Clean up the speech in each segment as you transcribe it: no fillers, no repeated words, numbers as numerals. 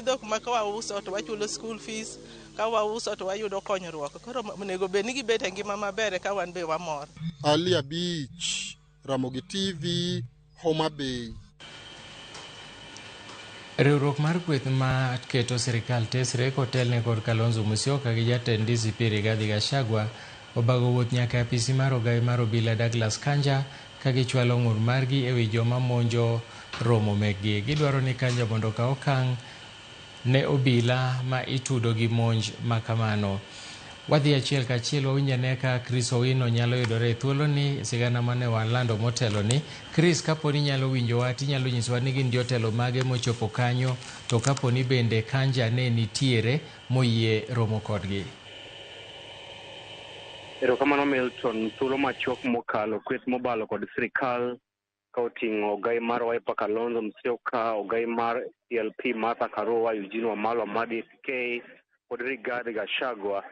dhok ma ka wauso to wachulo school fees, ka wauso to wayudo konyruok. Koro onego bed ni gibet e ngima maber ka wan be wamor. Ali Abich, Ramogi TV, Homa Bay. Riwruok mar kweth ma keto sirikal tesre kotelne kod Kalonzo Musyoka gi jatend DCP Rigathi Gachagua obago wuoth nyaka e apisi mar ogawi mar obila Douglas Kanja ka gichwalo ng'ur margi ewi joma monjo romo mekgi. Gidwaro ni Kanja mondo okaw okang' ne obila ma itudo gi monj ma kamano. Wadhi achiel kachiel wawinj ane ka Chris Owino nyalo yudore e thuoloni sigana mane walando motelo ni. Chris, kapo ni inyalo winjowa tinyalo nyisowa ni gin jotelo mage mochopo kanyo to kapo ni bende Kanja ne nitiere moyie romo kodgi. Erokamano Milton, thuolo machuok mokalo kweth mobalo kod sirikal ka oting'o ogai mar Wiper Kalonzo Musyoka, ogai mar CLP Martha Karua, Eugene Wamalwa mar DCK kod Rigathi Gachagua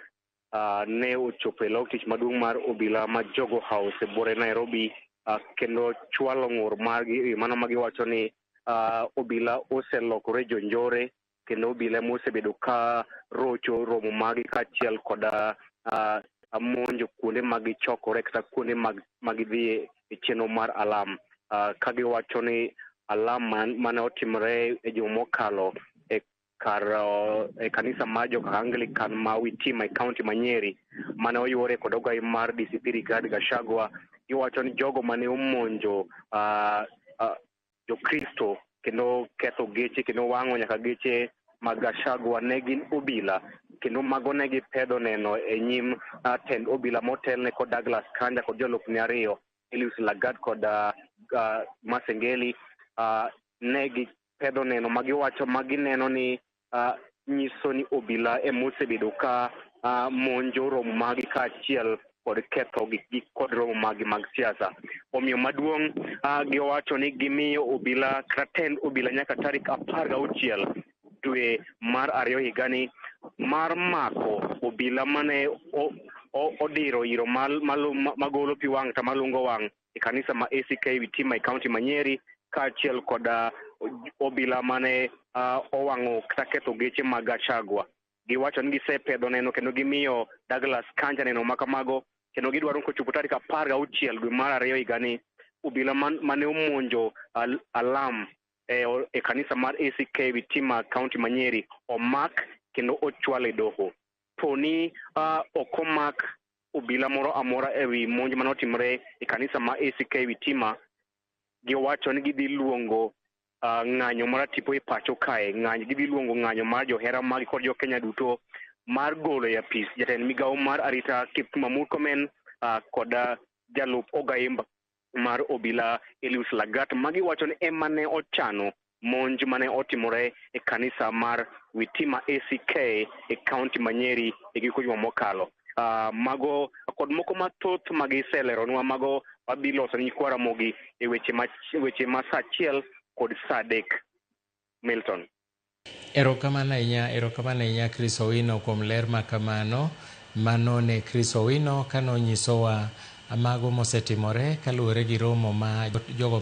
ne ochopo e law tich maduong' mar obila ma Jogoo House e buore Nairobi kendo chwalo ng'ur margi e mano ma giwacho ni obila oselokore jonjore kendo obila mosebedo ka rocho romo margi kaachiel kod monjo kuonde ma gichokore kata kuonde ma gidhiye e chenro mar alam ka giwacho ni alam mane otimore e juma mokalo e kar e kanisa mar joka Anglican ma Witima e kaunti ma Nyeri mane oyuore kod ogai mar DCP Rigathi Gachagua. Giwacho ni jogo mane omonjo jokristo kendo ketho geche kendo wang'o nyaka geche mag Gachagua ne gin obila kendo mago ne gipedho neno e nyim tend obila motelne kod Douglas Kanja kod jolupne ariyo Elius Lagat kod Masengeli. Ne gipedho neno ma giwacho ma gineno ni nyiso ni obila emosebedo ka monjo romo margi kaachiel kod ketho gi kod romo margi mag siasa. Omiyo maduong' giwacho ni gimiyo obila kata tend obila nyaka tarik 16 dwe mar ariyo higani mar mako obila mane odiro iro magolo pi wang' kata malungo wang' e kanisa ma ACK Witima e kaunti ma Nyeri kaachiel kod obila mane owang'o kata ketho geche mag Gachagua. Giwacho ni gisepedho neno kendo gimiyo Douglas Kanja neno makamago kendo gidwaro ni kochopo tarik 16 dwe mar ariyo higani obila mane omonjo alam e kanisa mar ACK Witima kaunti ma Nyeri omak kendo ochwal e doho. Poni ok omak obila moro amora ewi monj mane otimore e kanisa ma ACK Witima, giwacho ni gidhi luongo ng'anyo mar tipo e pacho kae, ng'anyo gidhi luongo ng'anyo mar johera magi kod jokenya duto mar golo e apis jatend migawo mar arita Kipchumba Murkomen kod jalup ogai mar obila Elius Lagat magiwacho ni ema ne ochano monj mane otimore e kanisa mar Witima ACK e kaunti ma Nyeri e giko juma mokalo. Mago kod moko mathoth magiseleronwa mago wadhi loso ne nyikwa Ramogi e weche ma saa 1 kod saa 3. Milton. Erokamano ahinya, erokamano ahinya Chris Owino kuom ler ma kamano. Mano ne Chris Owino kanonyisowa mago mosetimore kaluwore gi romo ma jogo